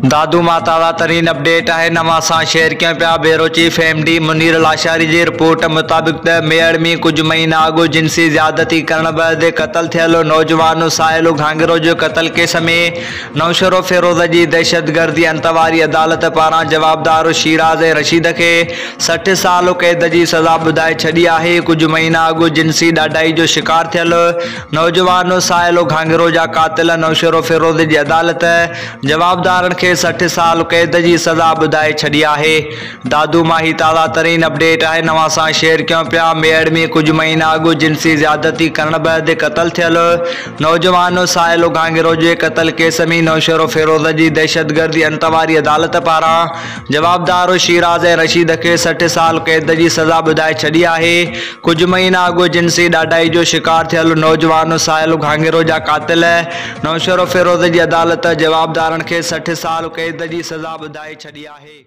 دادو مان تازا ترين اپڊيٽ آهي اوهان سان شيئر ڪيون پيا bureau chief M D Munir Lashari جي رپورٽ مطابق ته ميهڙ ۾ ڪجهه مهينا اڳ جنسي زيادتي ڪرڻ بعد قتل ٿيل نوجوان ساحل گهانگهرو جو قتل ڪيس ۾ نوشهروفيروز جي دهشتگردي انت واري عدالت پاران جوابدار شيراز ۽ رشيد کي 60 سال قيد جي سزا ٻڌائي ڇڏي آهي. ڪجهه مهينا اڳ جنسي ڏاڍائي جو شڪار ٿيل نوجوان ساحل گهانگهرو جا قاتل نوشهروفيروز جي عدالت جوابدارن کي 60 سال قيد جي سزا ٻڌائي ڇڏي آهي. دادو مان هي تازا ترين اپڊيٽ آهي اوهان سان شيئر ڪيون پيا. ميهڙ ۾ ڪجهه مهينا اڳ جنسي زيادتي ڪرڻ بعد قتل ٿيل نوجوان ساحل گهانگهرو جي قتل ڪيس ۾ نوشهروفيروز جي دهشتگردي انت واري عدالت پاران جوابدار شيراز ۽ رشيد کي 60 سال قيد جي سزا ٻڌائي ڇڏي آهي. ڪجهه مهينا اڳ جنسي ڏاڍائي جو شڪار ٿيل نوجوان ساحل گهانگهرو جا قاتل نوشهروفيروز جي عدالت جوابدارن کي 60 سال قيد جي سزا ٻڌائي ڇڏي آهي.